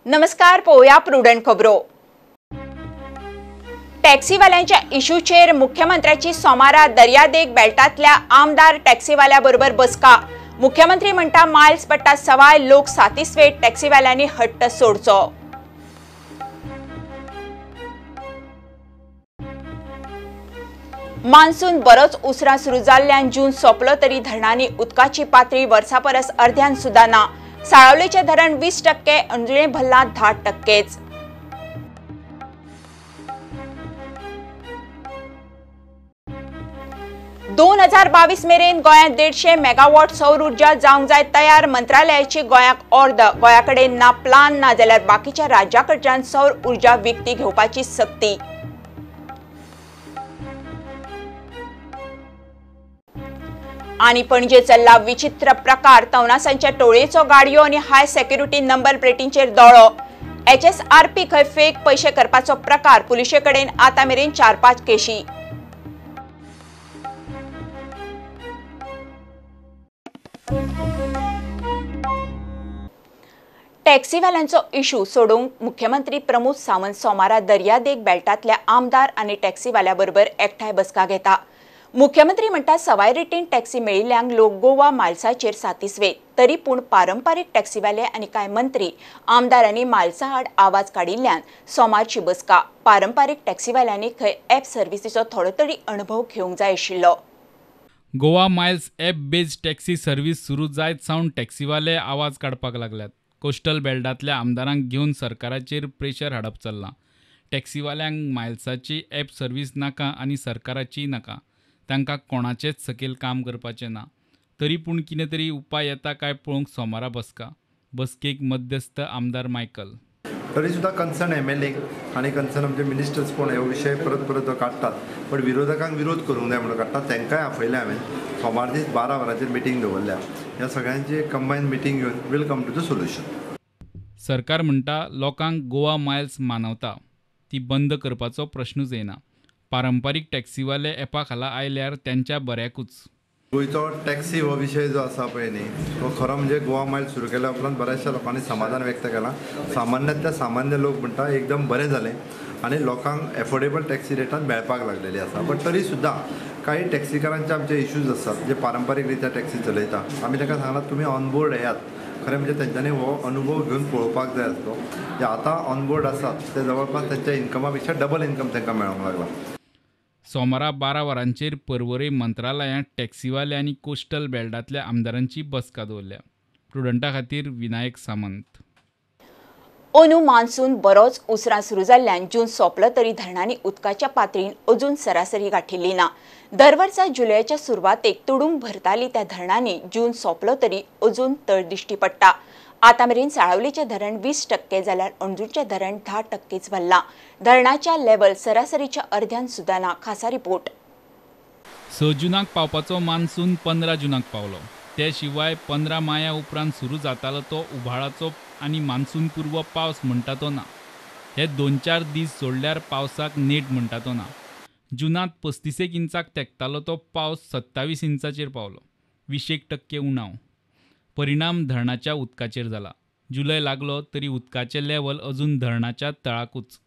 नमस्कार, पळोवया प्रुडंट खबरो। टॅक्सीवाल्यांच्या इश्यूचेर मुख्यमंत्र्याची सोमारा दर्यादेग बेल्टांतल्या आमदार टॅक्सीवाल्या बरोबर बसका। मुख्यमंत्री म्हणटा मायल्स पट्टा सवाय, लोक सातिस्वेट, टॅक्सीवाल्यांनी हट्ट सोडचो। मान्सून बरोच उसरां सुरू जाल्ल्यान जून सोंपलो तरी धरणांनी उदकाची पातळी वर्सा परस अर्ध्यान सुद्दां ना। साळावलेचें धरण 20%, अंजुणे भल्ला 10%। 2022 मेरेन गोंयांत 150 मेगावॉट सौर ऊर्जा जावंक जाय तयार। मंत्रालयाची गोंयाक ऑर्द। गोंया कडेन ना प्लान ना जाल्यार बाकीच्या राज्यां कडच्यान सौर ऊर्जा विकती घेवपाची सक्ती। आनी पणजे चल्ला विचित्र प्रकार। तवनासांच्या टोळयेचो गाडयो आनी हाय सेक्युरिटी नंबर प्लेटींचेर दोळो। HSRP खंय फेक पयशे करपाचो प्रकार। पुलिशे कडेन आतां मेरेन 4-5 केशी। टॅक्सीवाल्यांचो इशू सोडोवंक मुख्यमंत्री प्रमोद सावंत सोमारा दर्यादेग बेल्टांतल्या आमदार आनी टॅक्सीवाल्या बरोबर एकठांय बसका घेता। मुख्यमंत्री म्हणटा सवाय रेटीन टॅक्सी मेळिल्ल्यांक लोक गोवा मायल्साचेर सातिस्वेत, तरी पूण पारंपारीक टॅक्सीवाले आनी कांय मंत्री आमदारांनी मायल्सा आड आवाज काडिल्ल्यान सोमारची बसका। पारंपारीक टॅक्सीवाल्यांनी खंय ॲप सर्विसीचो थोडो तरी अणभव घेवंक जाय आशिल्लो। Goa Miles app based taxi service सुरू जायत सावन टॅक्सीवाले आवाज काडपाक लागल्यात। कोस्टल बेल्टांतल्या आमदारांक घेवन सरकाराचेर प्रेशर हाडप चल्लां। टॅक्सीवाल्यांक मायल्साची ॲप सर्वीस नाका आनी सरकाराची नाका। तांकां कोणाचेच सकयल काम करपाचें ना। तरी पूण कितें तरी उपाय येता काय पळोवंक सोमारा बसका। बसकेक मध्यस्थ आमदार मायकल। तरी सुद्दां कन्सर्न MLA आनी कन्सर्न आमचे मिनिस्टर्स कोण हो विशय परत परत काडटात, पण विरोधकांक विरोध करूंक जाय म्हणून काडटात। तांकांय आपयलें हांवें। सोमार दीस 12 वरांचेर मिटींग दवरल्या। ह्या सगळ्यांची कंबायन मिटींग घेवन we'll come to the solution. सरकार म्हणटा लोकांक गोवा मायल्स मानवता, ती बंद करपाचो प्रश्नूच येना। पारंपारीक टॅक्सीवाले ॲपा खाला आयल्यार त्यांच्या बऱ्याकूच। गोंयचो टॅक्सी हो विशय जो आसा पळय न्ही, तो खरो म्हणजे गोवा मायल्स सुरू केल्या उपरांत बऱ्याचशा लोकांनी समाधान व्यक्त केलां। सामान्यांतल्या सामान्य लोक म्हणटा एकदम बरें जालें आनी लोकांक एफोर्डेबल टॅक्सी रेटान मेळपाक लागलेली आसा। बट तरी सुद्दां काही टॅक्सीकारांचे आमचे इश्यूज आसात जे पारंपारीक रित्या टॅक्सी चलयता। आमी तांकां सांगलां तुमी ऑनबोर्ड येयात। खरें म्हणजे तेंच्यांनी हो अनुभव घेवन पळोवपाक जाय आसलो। जे आतां ऑनबोर्ड आसात ते जवळपास तेंच्या इन्कमा पेक्षा डबल इन्कम तांकां मेळोंक लागला। सोमारा 12 वरांचेर पर्वरे मंत्रालयांत टॅक्सीवाले आनी कोस्टल बेल्टांतल्या आमदारांची बसका दवरल्या। प्रुडंटा खातीर विनायक सामंत। अंदू मान्सून बरोच उसरां सुरू जाल्ल्यान जून सोंपलो तरी धरणांनी उदकाच्या पातळीन अजून सरासरी गांठिल्ली ना। दरवर्सा जुलयाच्या सुरवातेक तुडूंब भरताली त्या धरणांनी जून सोंपलो तरी अजून तळ दिश्टी पडटा। आतां मेरेन साळावलेचें धरण 20% जाल्यार अंजुणचें धरण 10% भरलां। धरणाच्या लेवल सरासरीच्या अर्ध्यान सुद्दां ना। खासा रिपोर्ट। 6 जुनाक पावपाचो मान्सून 15 जुनाक पावलो। ते शिवाय 15 माया उपरांत सुरू जातालो तो उबाळाचो आनी मान्सून पूर्व पावस म्हणटा तो ना। हे 2-4 दीस सोडल्यार पावसाक नेट म्हणटा तो ना। जुनांत 35 इंचाक तेंकतालो तो पावस 27 इंचाचेर पावलो, 20% उणाव। परिणाम धरणाच्या उदकाचेर जाला। जुलय लागलो तरी उदकाचें लेवल अजून धरणाच्या तळाकूच।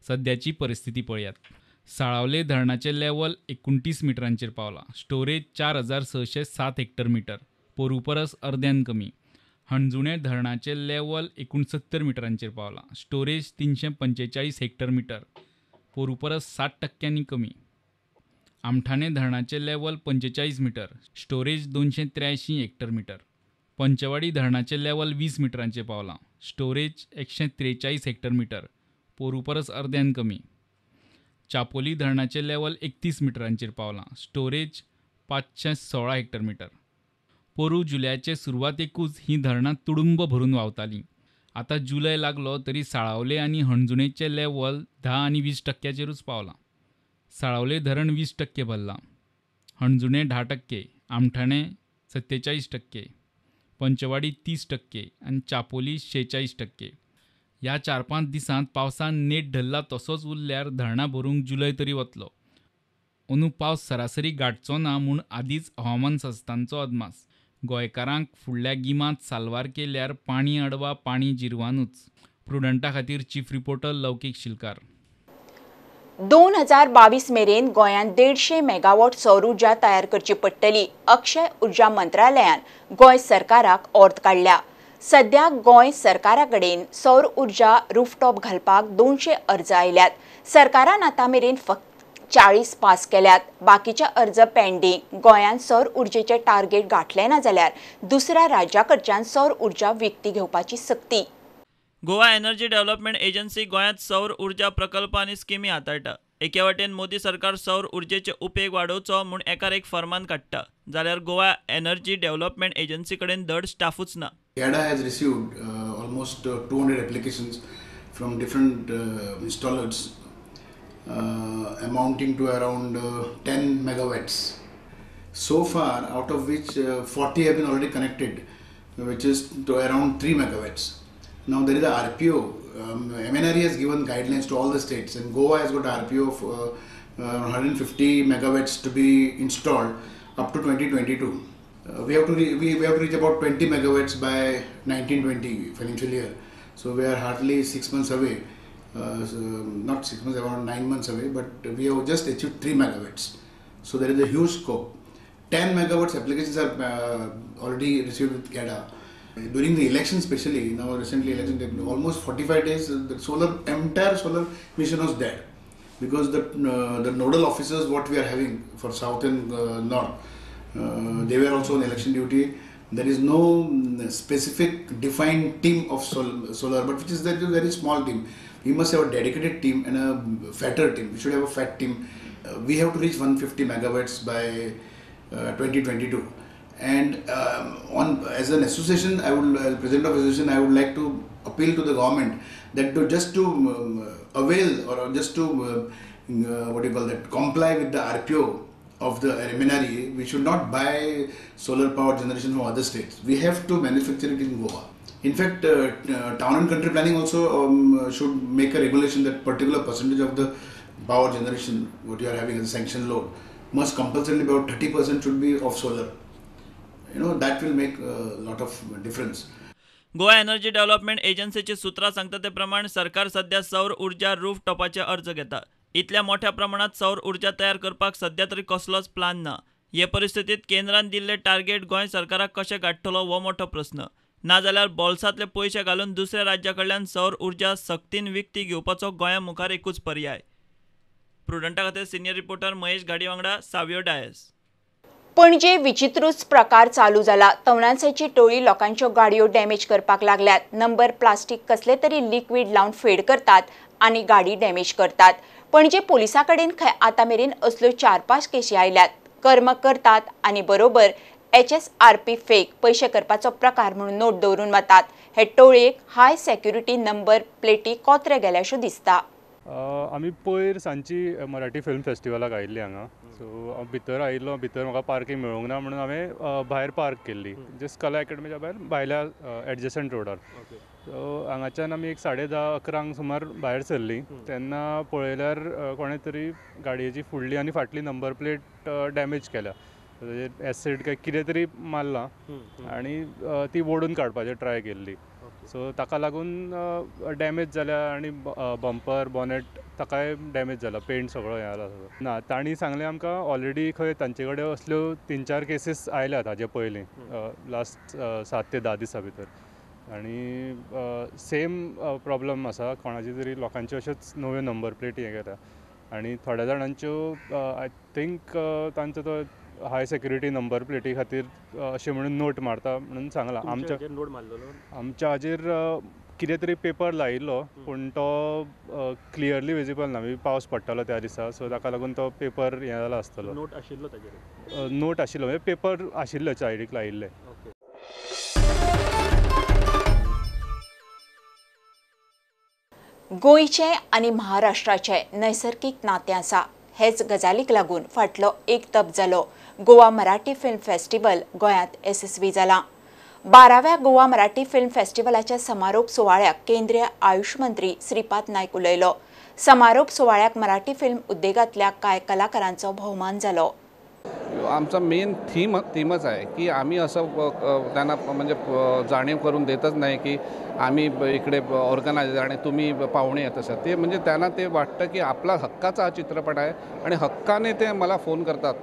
सद्याची परिस्थिती पळयात। साळावले धरणाचें लेवल 29 मिटरांचेर पावलां। स्टोरेज 4607 हेक्टर मिटर, पोरू परस अर्द्यान कमी। हणजुणे धरणाचें लेवल 69 मिटरांचेर पावलां। स्टोरेज 345 हेक्टर मिटर, पोरू परस 60% कमी। आमठाणे धरणाचें level 45 metre, storage 283 hectare metre. Panchwadi धरणाचें लेवल 20 मिटरांचेर पावलां। स्टोरेज 143 हेक्टर मिटर, पोरू परस अर्द्यान कमी। चापोली धरणाचें लेवल 31 मिटरांचेर पावलां। Storage 516 hectare metre. पोरू जुलयाचे सुरवातेकूच हीं धरणां तुडुंब भरून व्हांवतालीं। आतां जुलय लागलो तरी साळावले आनी हणजुणेचें लेवल 10 आनी 20%चेरूच पावलां। साळावले धरण 20% भरलां, हणजुणे 10%, आमठाणे 47%, पंचवाडी 30% आनी चापोली 46%। ह्या 4-5 दिसांत पावसान नेट धरला तसोच उरल्यार धरणां भरूंक जुलय तरी वतलो। अंदू पावस सरासरी गांठचो ना म्हूण आदींच हवामान संस्थांचो अदमास। गोंयकारांक फुडल्या गिमांत साल्वार केल्यार पाणी अडवा पाणी जिरवानूच। प्रुडंटा खातीर चीफ रिपोर्टर लौकीक शिलकार. 2022 मेरेन गोंयांत 150 मेगावॉट सौर ऊर्जा तयार करची पडटली. अक्षय ऊर्जा मंत्रालयान गोंय सरकाराक ऑर्द काडल्या. सध्या गोंय सरकारा कडेन सौर ऊर्जा रूफटॉप घालपाक 200 अर्ज आयल्यात. सरकारान आतां मेरेन फक्त 40 पास केल्यात, बाकीचे अर्ज पेंडींग. गोंयांत सौर ऊर्जेचे टार्गेट गांठले ना जाल्यार दुसऱ्या राज्या कडच्यान सौर ऊर्जा विकती घेवपाची सक्ती. गोवा एनर्जी डेव्हलपमेंट एजन्सी गोंयांत सौर ऊर्जा प्रकल्प आनी स्किमी हाताळटा. एके वाटेन मोदी सरकार सौर ऊर्जेचे उपेग वाडोवचो म्हूण एकार एक फर्मान काडटा, जाल्यार गोवा एनर्जी डेव्हलपमेंट एजन्सी कडेन धड स्टाफूच ना. GADA has received almost 200 applications from different installers amounting to around 10 megawatts. So far, out of which 40 have been already connected, which is to around 3 megawatts. Now there is a RPO. MNRE has given guidelines to all the states, and Goa has got a RPO of 150 megawatts to be installed up to 2022. We have to reach about 20 megawatts by 1920 financial year. So we are hardly 6 months away. So not 6 months, around 9 months away, but we have just achieved 3 megawatts. So there is a huge scope. 10 megawatts applications are already received with GADA. During the election, especially now recently election, almost 45 days, the solar, entire solar mission was dead, because the nodal officers what we are having for south and north, they were also on election duty. There is no specific defined team of solar, but which is that a very small team. We must have a dedicated team and a fatter team. We should have a fat team. We have to reach 150 megawatts by 2022. And as an association, I would, as president of association, I would like to appeal to the government that to just to avail or just to what do you call that, comply with the RPO of the MNRE. We should not buy solar power generation from other states. We have to manufacture it in Goa. In fact, town and country planning also should make a regulation that particular percentage of the power generation what you are having as a sanction load must compulsorily about 30% should be of solar. You know, that will make a lot of difference. Goa energy development एजन्सीची सूत्रां सांगता ते प्रमाण सरकार सध्या सौर ऊर्जा roof टॉपाचे अर्ज घेता. इतल्या मोठ्या प्रमाणात सौर ऊर्जा तयार करपाक सध्या तरी कसलोच प्लान ना. हे परिस्थितीत केंद्रान दिल्ले टार्गेट गोंय सरकाराक कशें गांठटलो हो मोठो प्रस्न. नाजाल्यार बोल्सांतले पयशे घालून दुसऱ्या राज्या कडल्यान सौर ऊर्जा सक्तीन विकती घेवपाचो गोंया मुखार एकूच पर्याय. प्रुडंटा खातीर सिनियर रिपोर्टर महेश घाडी वांगडा सावियो डायस. पणजे विचित्रूच प्रकार चालू जाला. तवनासाची टोळी लोकांच्यो गाडयो डॅमेज करपाक लागल्यात. नंबर प्लास्टीक कसले तरी लिक्विड लावन फेड करतात आनी गाडी डॅमेज करतात. पणजे पोलिसां कडेन खंय आतां मेरेन असल्यो 4-5 केशी आयल्यात. कर्म करतात आनी बरोबर HSRP fake पयशे करपाचो प्रकार म्हणून नोट दवरून वतात. हे टोळयेक हाय सेक्युरिटी नंबर प्लेटी कोत्रे गेल्याशो दिसता. आमी पयर सांजची मराठी फिल्म फेस्टिवलाक आयिल्ली हांगा. सो हांव भितर आयिल्लो, भितर म्हाका पार्किंग मेळूंक ना म्हणून हांवें भायर पार्क केल्ली, जस्ट कला एकेडमीच्या भायर भायल्या एडजसंट रोडार. सो हांगाच्यान आमी एक 10:30-11 सुमार भायर सरलीं तेन्ना पळयल्यार कोणें तरी गाडयेची फुडली आनी फाटली नंबर प्लेट डॅमेज केल्या. एसिड काय कितें तरी मारलां आनी ती ओडून काडपाचें ट्राय केल्ली. सो ताका लागून डॅमेज जाल्या आनी बंपर बॉनेट ताकाय डॅमेज जाला, पेंट सगळो हें जाला सगळो. ना तांणी सांगलें आमकां ऑलरेडी खंय तांचे कडेन असल्यो 3-4 केसीस आयल्यात हाजे पयलीं लास्ट 7 ते 10 दिसां भितर. आनी सेम प्रॉब्लम आसा, कोणाची तरी लोकांच्यो अश्योच नव्यो नंबर प्लेटी हें केल्या आनी थोड्या जाणांच्यो I think तांचो तो हाय सेक्युरिटी नंबर प्लेटी खातीर अशें म्हणून नोट मारता म्हणून सांगलां. आमच्या हाजेर कितें तरी पेपर लायिल्लो पूण तो क्लियरली विजिबल ना, पावस पडटालो त्या दिसा, सो ताका लागून तो पेपर हें जाला आसतलो. नोट आशिल्लो ताजेर, नोट आशिल्लो म्हणजे पेपर आशिल्लो सायडीक लायिल्ले. गोंयचें आनी महाराष्ट्राचें नैसर्गीक नातें आसा. हेच गजालीक लागून फाटलो एक तप जालो गोवा मराठी फिल्म फेस्टिवल गोंयांत येसस्वी जाला. 12व्या गोवा मराठी फिल्म फेस्टिवलाच्या समारोप सुवाळ्याक केंद्रीय आयुष मंत्री श्रीपाद नायक उलयलो. समारोप सुवाळ्याक मराठी फिल्म उद्देगांतल्या कांय कलाकारांचो भोवमान जालो. आमचा मेन थीमच आहे की आम्ही असं त्यांना म्हणजे जाणीव करून देतच नाही की आम्ही इकडे ऑर्गनायझर आणि तुम्ही पाहुणे आहेत असं. ते म्हणजे त्यांना ते वाटतं की आपला हक्काचा हा चित्रपट आहे आणि हक्काने ते मला फोन करतात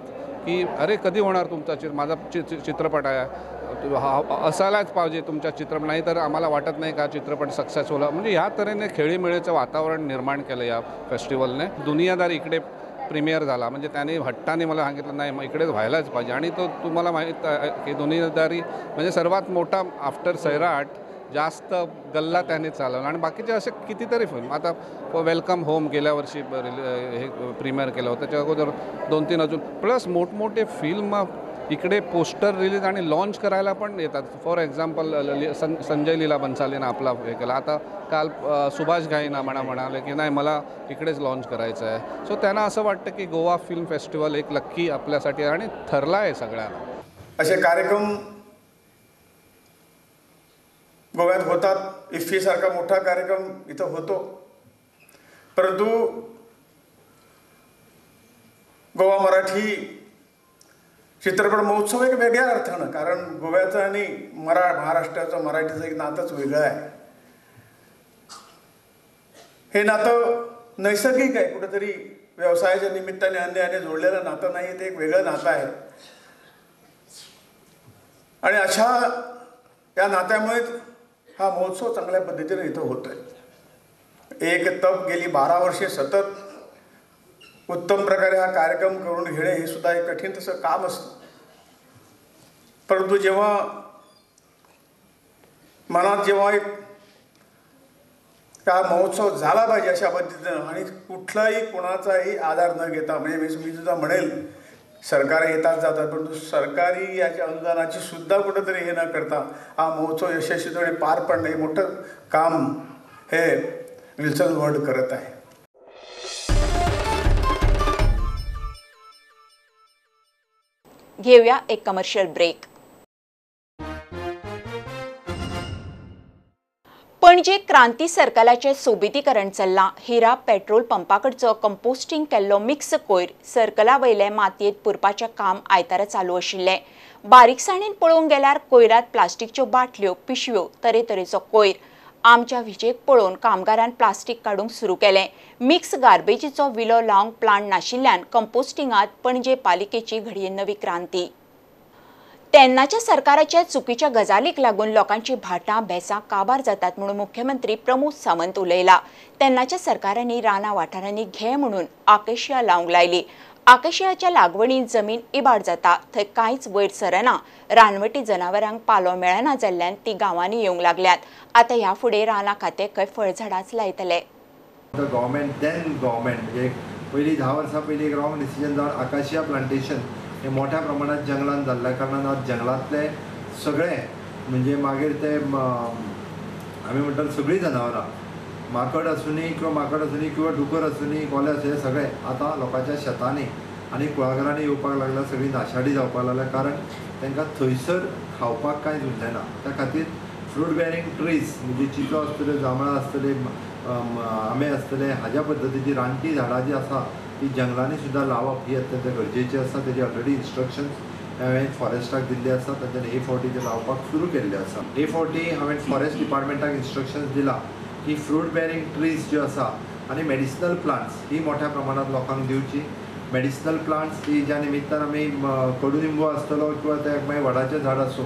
की अरे कधी होणार तुमचा माझा चित्रपट आहे, असायलाच पाहिजे तुमचा चित्रपट, नाही तर आम्हाला वाटत नाही का चित्रपट सक्सेसफुल. म्हणजे ह्या तऱ्हेने खेळीमेळीचं वातावरण निर्माण केलं या फेस्टिवलने. दुनियादार इकडे प्रीमियर झाला म्हणजे त्याने हट्टाने मला सांगितलं नाही मग इकडेच व्हायलाच पाहिजे. आणि तो तुम्हाला माहीत आहे की दुनियादारी म्हणजे सर्वात मोठा आफ्टर सैराट जास्त गल्ला त्याने चालवला आणि बाकीचे असे कितीतरी फिल्म. आता welcome home गेल्या वर्षी हे प्रीमियर केलं होतं, त्याच्या अगोदर 2-3 अजून, प्लस मोठमोठे फिल्म इकडे पोस्टर रिलीज आणि लॉन्च करायला पण येतात. फॉर एक्झाम्पल संजय लीला भन्सालीनं आपला हे केला, आता काल सुभाष घाईना म्हणाले की नाही मला इकडेच लॉन्च करायचं आहे. सो त्यांना असं वाटतं की गोवा फिल्म फेस्टिवल एक लक्की आपल्यासाठी आणि ठरला आहे सगळ्यांना. असे कार्यक्रम गोव्यात होतात, इफ्फीसारखा मोठा कार्यक्रम इथं होतो, परंतु गोवा मराठी चित्रपट महोत्सव एक वेगळ्या अर्थानं, कारण गोव्याचं आणि महाराष्ट्राचं मराठीचं एक नातंच वेगळं आहे. हे नातं नैसर्गिक आहे, कुठेतरी व्यवसायाच्या निमित्ताने अन्यायाने जोडलेलं नातं नाही, ते एक वेगळं नातं आहे. आणि अशा या नात्यामुळेच हा महोत्सव चांगल्या पद्धतीने इथं होतो आहे. एक तप गेली 12 वर्षे सतत उत्तम प्रकारे हा कार्यक्रम करून घेणे हे सुद्धा एक कठीण तसं काम असतं, परंतु जेव्हा मनात जेव्हा एक हा महोत्सव झाला पाहिजे अशा पद्धतीनं आणि कुठलाही कोणाचाही आधार न घेता, म्हणजे मी सुद्धा म्हणेल सरकार येतात जातात, परंतु सरकारी याच्या अनुदानाची सुद्धा कुठंतरी हे न करता हा महोत्सव यशस्वीपणे पार पाडणं हे मोठं काम हे विल्सन वर्ल्ड करत आहे. घेऊया एक कमर्शियल ब्रेक. पणजे क्रांती सर्कलाचें सोबितीकरण चल्लां. हिरा पेट्रोल पंपाकडचो कंपोस्टिंग केल्लो मिक्स कोयर सर्कला वयले मातयेंत पुरपाचें काम आयतारा चालू आशिल्लें. बारीकसाणेन पळोवंक गेल्यार कोयरांत प्लास्टिकच्यो बाटल्यो, पिशव्यो, तरेतरेचो कोयर. आमच्या विजेक पळोवन कामगारान प्लास्टीक काडूंक सुरू केलें. मिक्स गार्बेजीचो विलो लावंक प्लांट नाशिल्ल्यान कंपोस्टिंगांत पणजे पालिकेची घडये नवी क्रांती. तेन्नाच्या सरकाराच्या चुकीच्या गजालीक लागून लोकांची भाटां बेसां काबार जातात म्हणून मुख्यमंत्री प्रमोद सावंत उलयला. तेन्नाच्या सरकारांनी रानां वाठारांनी घे म्हणून आकेशिया लावंक लायली. आकेशियाच्या लागवडीन जमीन इबाड जाता, थंय कांयच वयर सरना. रानवटी जनावरांक पालो मेळना जाल्ल्यान ती गांवांनी येवंक लागल्यात. आतां ह्या फुडें रानां खातें खंय फळझाडांच लायतले. गव्हर्मेंट then government म्हणजे पयलीं 10 वर्सां पयलीं एक रॉंग डिसिजन जावन आकाशिया प्लांटेशन हे मोठ्या प्रमाणात जंगलान जाल्ल्या कारणान आज जंगलांतले सगळे म्हणजे मागीर ते आमी म्हणटात सगळीं जनावरां, माकड आसुनी किंवा डुकर आसुनी, कोले आसुनी, सगळे आतां लोकांच्या शेतांनी आनी कुळागरांनी येवपाक लागल्या, सगळीं नाशाडी जावपाक लागल्या, कारण तांकां थंयसर खावपाक कांयच उरलें ना. त्या खातीर फ्रूट बेरींग ट्रीज म्हणजे चिंचो आसतल्यो, जांबळां आसतले, आंबे आसतले, हाज्या पद्दतीची रानटी झाडां जी आसा ती जंगलांनी सुद्दां लावप ही अत्यंत गरजेची आसा. तेजी ऑलरेडी इन्स्ट्रक्शन्स हांवें फॉरेस्टाक दिल्ली आसा, तांच्यानी ए फावटी ते लावपाक सुरू केल्ले आसा. ए फावटी हांवें फॉरेस्ट डिपार्टमेंटाक इन्स्ट्रक्शन्स दिला की फ्रूट बेरींग ट्रीज ज्यो आसा आनी मेडिसिनल प्लांट्स ही मोठ्या प्रमाणात लोकांक दिवची. मेडिसिनल प्लांट्स ही ज्या निमित्तान आमी कडुलिंबू आसतलो किंवा ते मागीर वडाचें झाड आसूं,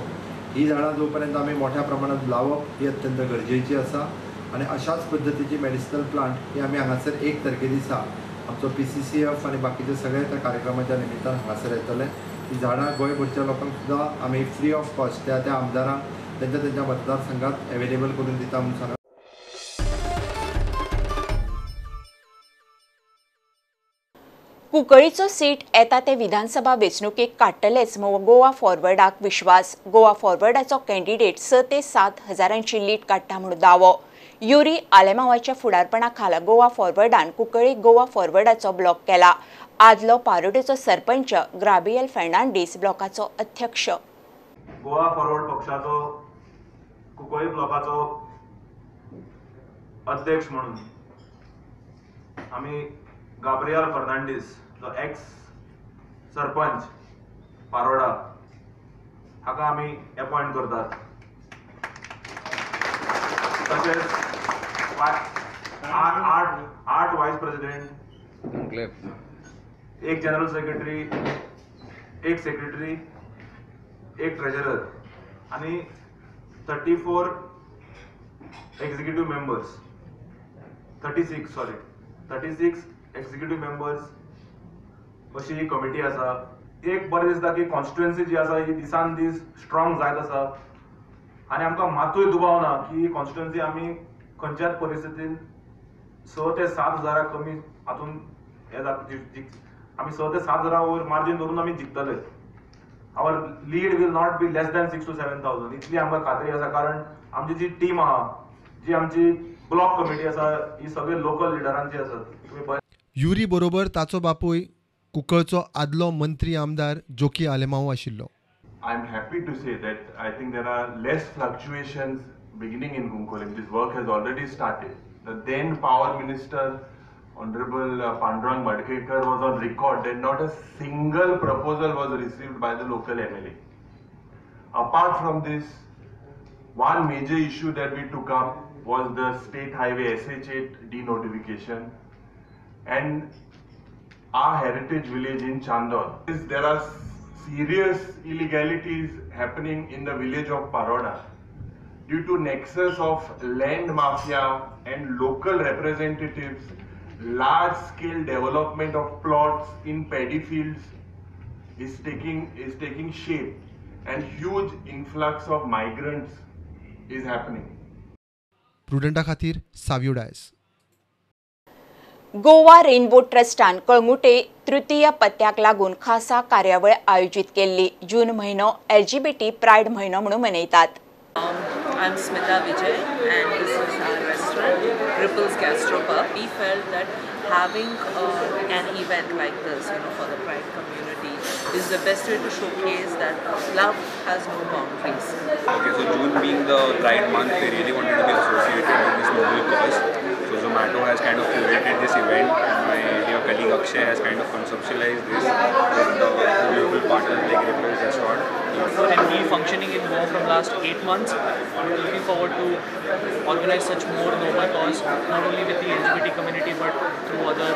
ही झाडां जो पर्यंत आमी मोठ्या प्रमाणात लावप ही अत्यंत गरजेची आसा. आनी अशाच पद्दतीची मेडिसिनल प्लांट ही आमी हांगासर 1 तारखे दिसा आमचो PCCF आनी बाकीचे सगळे त्या कार्यक्रमाच्या निमित्तान हांगासर येतले. ही झाडां गोंयभरच्या लोकांक सुद्दां आमी फ्री ऑफ कॉस्ट त्या त्या आमदारांक तेंच्या तेंच्या मतदारसंघात एवेलेबल करून दिता म्हणून सांगा. कुंकळीचो सीट येता ते विधानसभा वेंचणुकेक काडटलेच म्हूण गोवा फॉरवर्डाक विश्वास. गोवा फॉरवर्डाचो कॅन्डिडेट 6 ते 7 हजारांची लीड काडटा म्हूण दावो. युरी आलेमावाच्या फुडारपणा खाला गोवा फॉरवर्डान कुंकळी गोवा फॉरवर्डाचो ब्लॉक केला. आदलो पारोडेचो सरपंच ग्राबियल फर्नांडीस ब्लॉकाचो अध्यक्ष. गोवा फॉरवर्ड पक्षाचो कुंकळी ब्लॉकाचो अध्यक्ष म्हणून आमी गाब्रियल फर्नांडीस जो एक्स सरपंच पारोडा हाका आमी अपॉयंट करतात. तशेंच 8 vice president, 1 general secretary, 1 secretary, 1 treasurer आनी 34 executive members, 36 executive members अशी ही कमिटी आसा. एक बरें दिसता की कॉन्स्टिट्युएन्सी जी आसा ही दिसान दीस स्ट्रॉंग जायत आसा आनी आमकां मातूय दुबाव ना की ही कॉन्स्टिट्युएन्सी आमी खंयच्याच परिस्थितीन 6 ते 7 हजारा कमी हातून हे आमी 6 ते 7 हजारा वयर मार्जीन धरून आमी जिखतले. Our lead will not be less than 6 to 7 thousand इतली आमकां खात्री आसा, कारण आमची जी टीम आहा, जी आमची ब्लॉक कमिटी आसा, ही सगळे लोकल लिडरांची आसात. युरी बरोबर ताचो बापूय कुंकळचो आदलो मंत्री आमदार जोकी आलेमांव आशिल्लो. I am happy to say that I think there are less fluctuations beginning in Cuncolim. This work has already started. The then power minister Honorable Pandurang Madkekar was on record that not a single proposal was received by the local MLA. Apart from this, one major issue that we took up was the state highway SH8 denotification and our heritage village in Chandol. There are serious illegalities happening in the village of Paroda due to nexus of land mafia and local representatives. Large scale development of plots in paddy fields is taking shape and huge influx of migrants is happening. प्रुडंटा खातीर Savio Dias. Goa rainbow ट्रस्टान Calangute तृतीय पत्त्याक लागून खासा कार्यावळ आयोजीत केल्ली. जून म्हयनो LGBT pride म्हयनो म्हणून मनयतात. I'm Smita Vijay and this is our restaurant, Ripples Gastropub. We felt that having an event like this, you know, for the Pride community is the best way to showcase that love has no boundaries. Okay, so June being the Pride month, they really wanted to be associated with this noble cause. So Zomato has kind of curated this event, and my dear colleague Akshay has kind of conceptualized this with the beautiful partners like Ripples Restaurant. And we functioning in Goa from last 8 months. We are looking forward to organize such more noble cause, not only with the LGBT community but through other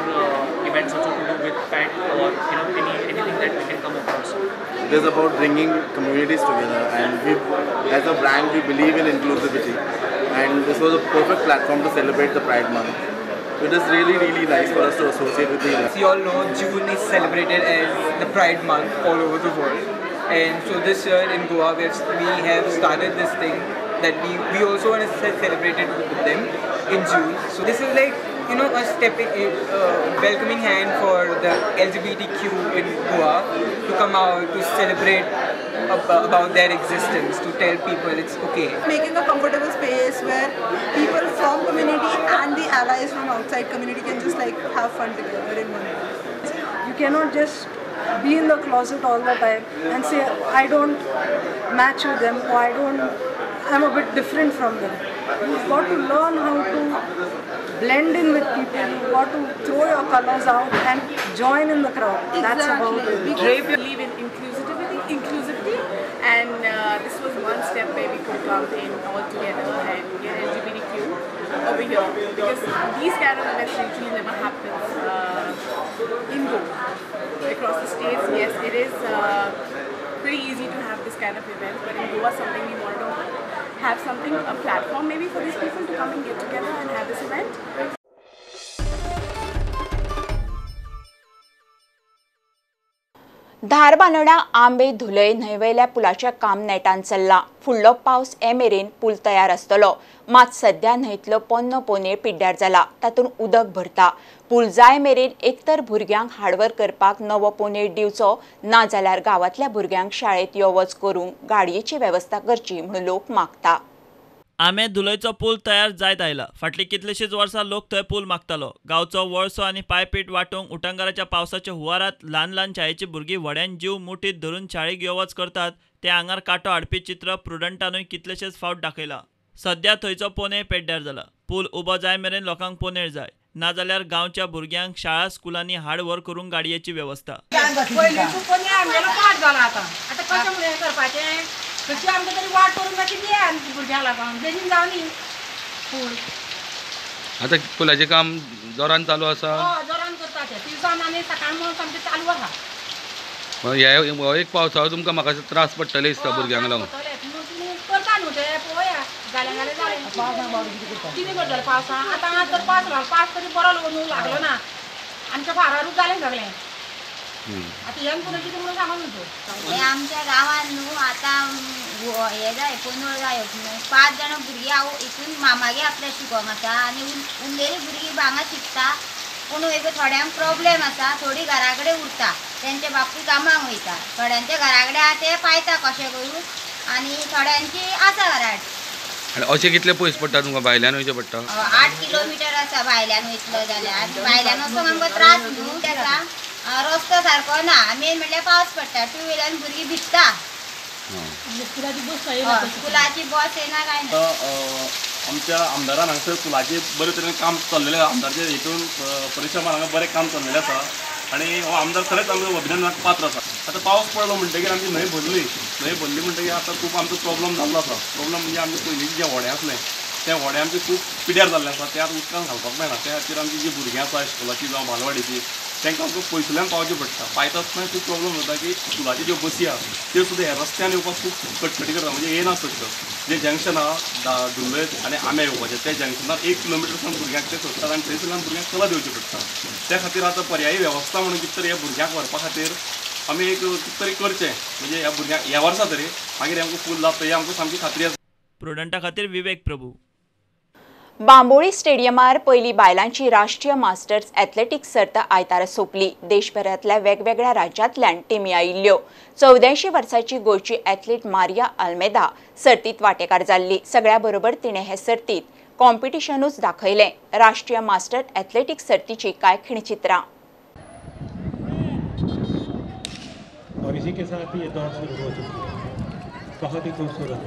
events also to do with pet or anything that we can come across. It is about bringing communities together, and we, as a brand, we believe in inclusivity, and this was a perfect platform to celebrate the Pride Month. It is really, really nice for us to associate with the event. As you all know, June is celebrated as the Pride Month all over the world. And so this year in Goa, we have started this thing that we also want to celebrate it with them in June. So this is like, you know, a step, welcoming hand for the LGBTQ in Goa to come out, to celebrate about their existence, to tell people it's okay. Making a comfortable space where people from community and the allies from outside community can just like have fun together in one place. You cannot just be in the closet all the time and say I don't match with them or I'm a bit different from them. You've got to learn how to blend in with people. You've got to throw your colors out and join in the crowd. Exactly. That's about it. We believe in inclusivity, and this was one step where we could come in all together and get LGBTQ over here, because these kind of events usually never happens in Goa. Across the states, yes, it is pretty easy to have this kind of event, but in Goa, something we wanted to have something, a platform maybe for these people to come and get together and have this event. Dharbandora Ambe Dhulai न्हंयवेल्या पुलाचें काम नेटान चल्लां. फुडलो पावस ये मेरेन पूल तयार आसतलो. मात सध्या न्हंयतलो पोन्नो पोनेळ पिड्ड्यार जाला, तातूंत उदक भरता. पूल जाय मेरेन एकतर भुरग्यांक हाडवर करपाक नवो पोनेळ दिवचो, ना जाल्यार गांवांतल्या भुरग्यांक शाळेंत यो वच करूंक गाडयेची वेवस्था करची म्हणून लोक मागता. आंबे धुलयचो पूल तयार जायत आयला. फाटलीं कितलींशींच वर्सां लोक थंय पूल मागतालो. गांवचो वळसो आनी पायपीट वांटूंक उटंगाराच्या पावसाच्या हुवारांत ल्हान ल्हान शाळेचीं भुरगीं व्हड्यान जीव मुठींत धरून शाळेक यो वच करतात तें आंगार कांटो हाडपी चित्र प्रुडंटानूय कितलेशेच फावट दाखयलां. सद्या थंयचो पोनेळ पेड्ड्यार जाला. पूल उबो जाय मेरेन लोकांक पोनेळ जाय. नाजाल्यार गांवच्या भुरग्यांक शाळा स्कुलांनी हाड व्हर करूंक गाडयेची वेवस्था. आता पुलाचें काम जोरान चालू आसा. हे एक पावसा तुमकां म्हाका त्रास पडटले दिसता भुरग्यांक लागून. आमच्या गांवांत न्हू आतां हें जाय कोंदोळ जाय न्हू 5 जाणां भुरगीं हांव हितून मामागे आपल्या शिकोंक आसा आनी उरलेली भुरगीं हांगा शिकता पूण एक थोड्यांक प्रॉब्लेम आसा, थोडीं घरा कडेन उरता, तेंचे बापूय कामाक वयता, थोड्यांच्या घरा कडेन आसा ते पायता कशें करून आनी थोड्यांची आसा घराट. आनी अशें कितले पयस पडटा तुमकां भायल्यान वयचें पडटा? 8 किलोमिटर आसा भायल्यान वयतलो जाल्यार. भायल्यान वचोंक आमकां त्रास न्हू तेका, रस्तो सारको ना, मेन म्हणल्यार पावस पडटा, टू व्हिलरान भुरगीं भिजता, स्कुलाची बस येना काय ना. आमच्या आमदारान हांगसर पुलाचेर बरे तरेन काम चल्लेलें आसा, आमदारचे हितून परिश्रमान हांगा बरें काम चल्लेलें आसा आनी हो आमदार खरेंच आमकां अभिनंदनाक पात्र आसा. आतां पावस पडलो म्हणटगीर आमची न्हंय भरली, न्हंय भरली म्हणटगीर आतां खूब आमचो प्रॉब्लम जाल्लो आसा. प्रॉब्लम म्हणजे आमचे पयलींचे जे व्हडें आसलें तें व्हडें आमचें खूब पिड्यार जाल्लें आसा, तें आतां उदकान घालपाक मेळना. त्या खातीर आमची जी भुरगीं आसा स्कुलाची जावं बालवाडीची तांकां आमकां पयसुल्ल्यान पावचें पडटा. पायता आसतना खूब प्रॉब्लम जाता की स्कुलाच्यो ज्यो बसी आसा त्यो सुद्दां ह्या रस्त्यान येवपाक खूब कटकटी करता, म्हणजे येना सगळ्यो. जें जंक्शन आसा धुल्लय आनी आंब्या येवपाचें त्या जंक्शनार 1 किलोमिटर सावन भुरग्यांक ते सोडटात आनी थंयसरल्यान भुरग्यांक चलत येवचें पडटा. त्या खातीर आतां पर्यायी वेवस्था म्हणून कितें तरी ह्या भुरग्यांक व्हरपा खातीर आमी एक कितें तरी करचें, म्हणजे ह्या भुरग्यांक ह्या वर्सा तरी मागीर आमकां फूल जाता ही आमकां सामकी खात्री आसा. प्रुडंटा खातीर विवेक प्रभू. बांबोळी स्टेडियमार पयली बायलांची राष्ट्रीय मास्टर्स एथलेटिक्स सर्त आयतारा सोंपली. देशभरांतल्या वेगवेगळ्या राज्यांतल्यान टिमी आयिल्ल्यो. 84 वर्सांची गोंयची एथलीट मारिया आल्मेदा सर्तीत वांटेकार जाल्ली. सगळ्या बरोबर तिणें हे सर्तीत कॉम्पिटिशनूच दाखयलें. राष्ट्रीय मास्टर एथलेटिक्स सर्तीची कांय खिणचित्रां. और इसी के साथ ये दौड़ शुरू हो चुकी है. बहुत ही खूबसूरत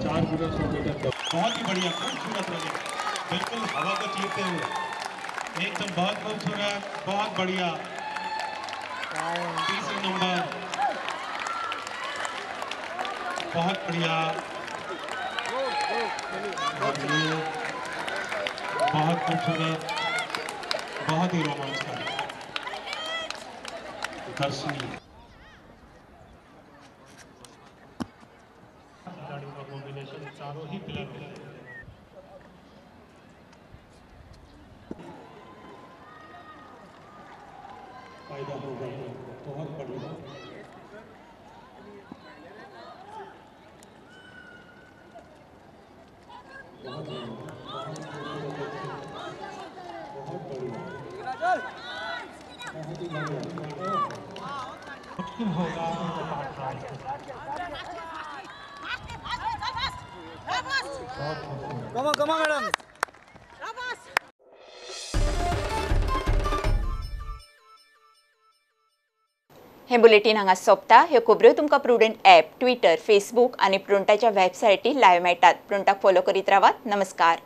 4 गुना 100 मीटर दौड़, बहुत ही बढ़िया खूबसूरत रनिंग, बिल्कुल हवा को चीरते हुए एकदम बहुत खूबसूरत, बहुत बढ़िया. तीसरे नंबर, बहुत बढ़िया, बहुत खूबसूरत, बहुत ही रोमांचकारी, दर्शनीय. खिलाड़ियों का कॉम्बिनेशन चारों ही प्लेयर फायदा होगा, बहुत बढ़िया. बहुत बहुत बढ़िया, बहुत ही बढ़िया. मुश्किल होगा कमा कमा मॅडम. हे बुलेटीन हांगा सोंपता. ह्यो खबऱ्यो तुमकां प्रुडंट ॲप, ट्विटर, फेसबूक आनी प्रुडंटाच्या वेबसायटीर लायव्ह मेळटात. प्रुडंटाक फॉलो करीत रावात. नमस्कार.